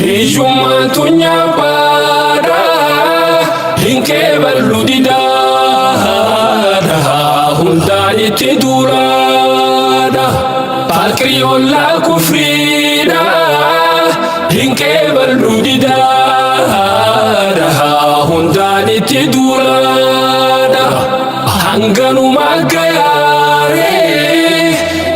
Hiyyummaan tunyaabaadha hin qeeballu didaadha hundaan itti duulaadha. Faqriyollaa kufriidha hin qeeballu didaadha hundaan itti duulaadha. Hanganuma gayaaree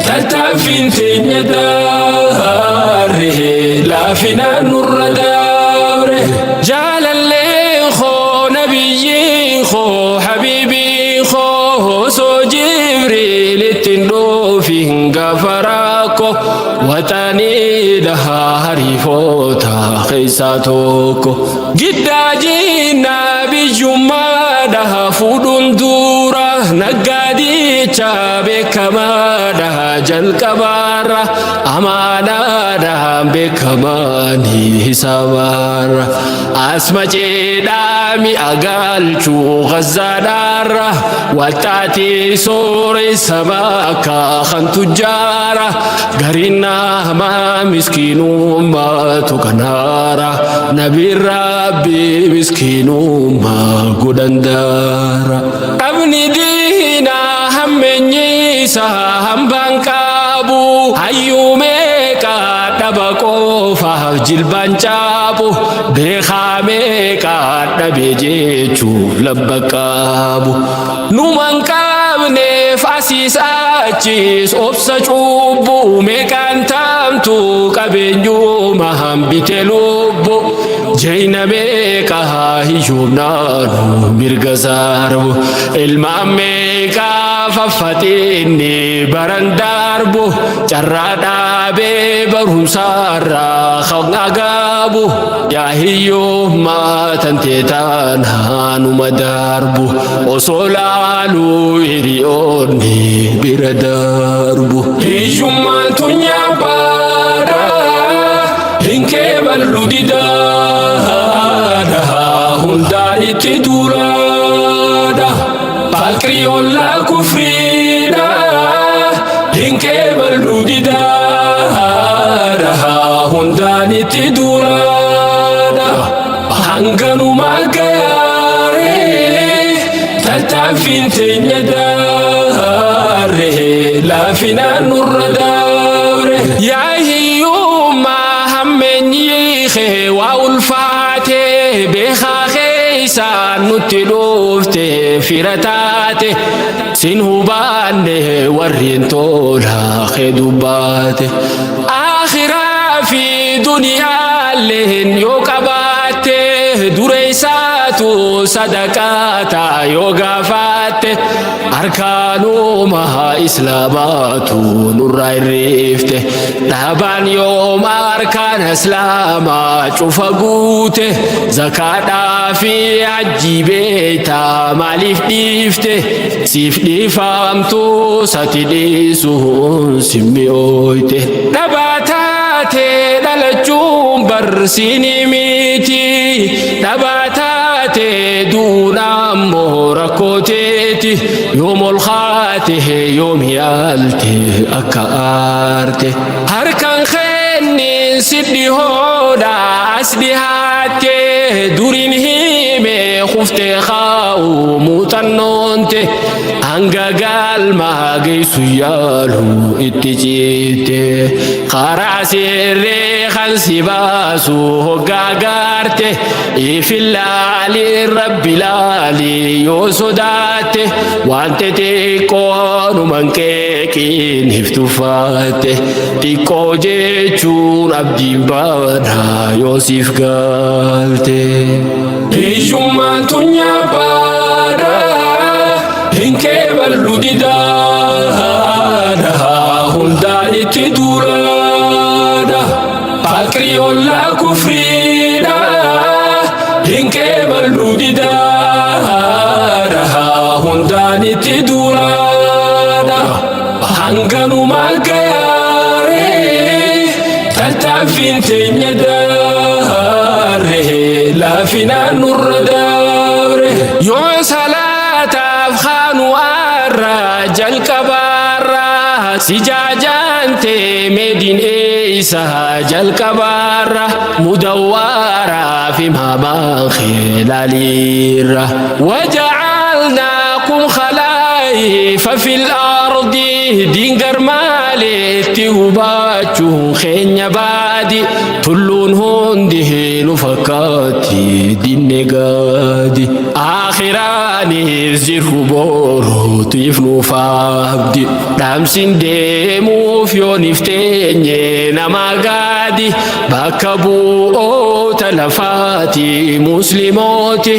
tattaaffiin teenya daaree laafinaan nurra dabre. Jaalalleen koo nabiyyiin koo habiibiin koo osoo Jibriil ittiin dhufiin gaafa rakkoo waxanii dhahaa hariifoota keessaa tokko. Giddaa jinnaa biyyummaadha fuudhuun dura naggaadicha beekamaadha jalqabaarra amaanaadha beekamaanii hisaabaarra asma ceedhaa mi'a galchuu gazzaadhaarra waxxaatii sooressa bakka kan tujjaara gariin nama miskiinummaatu kanaara nabiin rabbi miskiinummaa godhandaara. Dhabni diinaa hammeenyiisa hambaan qabu hayyuu meeqa dhaba qofaaf jilbaan caabu beekaa meeqa dhabe jechuuf labba qabu. Numan qabneef asiis achis obsa cubbuu meeqaan taamtu qabeenyuma hambite lubbu jeyna meeqa hiyyoomnaanu mirga sarbu ilmaan meeqa faffaxiinni baran darbu carraa dhaabee barumsaarraa kan agaabu yaa hiyyummaa tantee taanaanuma darbu osoo laaluu hiriyoonni bira darbu. Hiyyummaan tunyaabaadha hin qeeballu didaadha hundaan itti duulaadha. Faqriyollaa kufriidha hin qeeballu didaadha hundaan itti duulaadha. Hanganuma gayaaree tattaaffiin teenya daaree laafinaan nurra dabre. Yaa hiyyummaa hammeenyi kee waa ulfaate beekaa keessaan nutti dhufte fira taate sin hubanne warreen tola kee dubbaate. Akhiraa fi duniyaalleen yoo qabaatte dureessaatu sadaqaata yoo gaafatte arkaanuma islaamaatu nurraa hirreefte dhaabaan yooma arkaan islaamaa cufa guute zakaadhaa fi hajjii beektaa maaliif dhiifte siif dhiifamtu sati dhiisuun simmi'ooyte dhabaa taate dhalachuun barsiini miti dhabaa taate duuna ammoo rakkooteeti yoom ol kaate yoom yaalte akka aarte harkan kennin si dhihoodha as dhihaatte duriin hime kufte kaa'u muuxannoonte hanga galma geessu yaalu itti citte karaa sirrii kan si baasu hoggaa gaarte ifillaali rabbi laali yoo sodaatte waan xixiqqoonuman qeeqiin hiftufaatte xiqqoo jechuun abdiin baanaa yoo siif galte. Hiyyummaan tunyaabaadha hin qeeballu didaadha hundaan itti duulaadha. Faqriyollaa kufriidha hin qeeballu didaadha hundaan itti duulaadha. Hanganuma gayaaree tattaaffiin teenya daaree laafinaan nurra dabre. Yoo salaataaf kaanu arra jalqabaarra si jaajante meediin eessa. keeysa jalqabaarra mudawwaaraa fi maamaan khilaaliirra. Wajacalnaakum khalaa'ifa fil ardi diingar maaleetti hubachuun keenya baadi tulluun hundi nu fakkaatti dinne gaadi aakhiraanis jiru boruutiif nuuf abdi dhaamsin deemuuf yoonif teenye nama gaadi bakka bu'oota lafaati muslimooti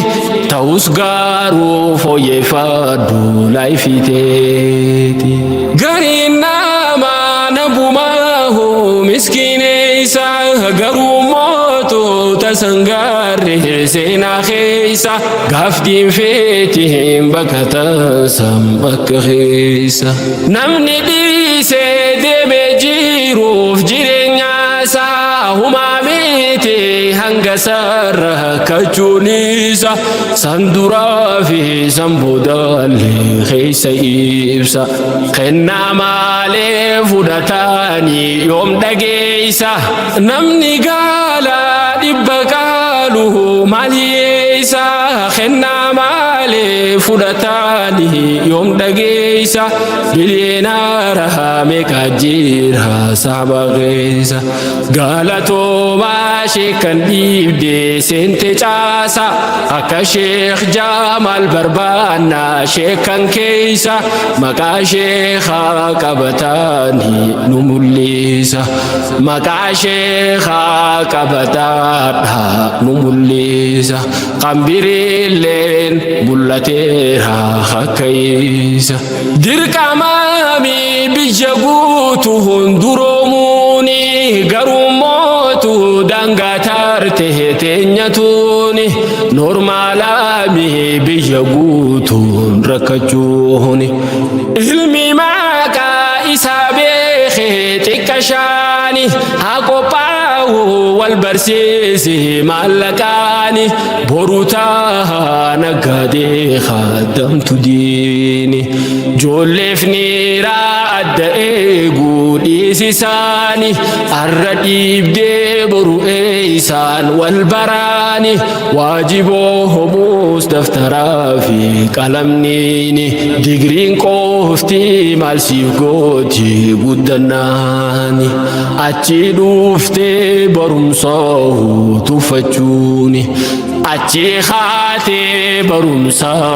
ta'us garuu fooyyeffadhu laayifiteeti. Gariin namaa nabumaahu miskiineessa garuu mootota sangaarre seenaa keessa gaaftiin feetiin bakka tasan bakka keessa. Namni dhiisee deemee jiruuf jireenya isaa humaa miti hanga sarara kachuun isa san duraa fi san boodaallee keessa ibsa. Kennaa maalee fudhatanii yoom dhageessa namni gaala dhibba qaalu maal hiyyeessa kennaa maalee fudhatanii yoom dhageessa biliyeenaara meeqa jira saba keessa galatoomaa sheekan dhiibdee seente caasa akka sheekh Jamaal barbaannaa sheekan keessa maqaa sheekaa qabatanii nu mul'isa maqaa sheekaa qabataadha nu mul'isa qambiriilleen mul'ateera akka isa dirqamaami biyya guutu hunduroomuuni garuu mootu daangaa taarte teenyatuuni normaalaami biyya guutuun rakkachuuni ilmi maqaa isaa beekee xiqqa shaani haa qophaa'u wal barsiise maallaqaani boru taa naggaadee kaddamtu diini joolleef niiraa adda eeguu dhiisisaani arra dhiibdee boru eeysaan wal baraani waajiboo homuus daftaraa fi qalamniini digriin qofti maal siif gooti guddannaani achi dhuftee barumsaa tuffachuuni achi haatee barumsaa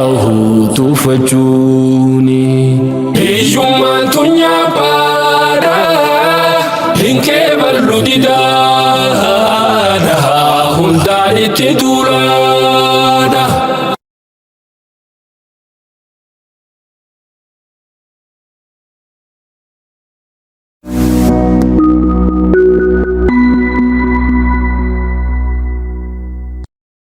tuffachuuni. Hiyyummaan tunyaabaadha hin keeballu didaadha hundaan itti duulaadha.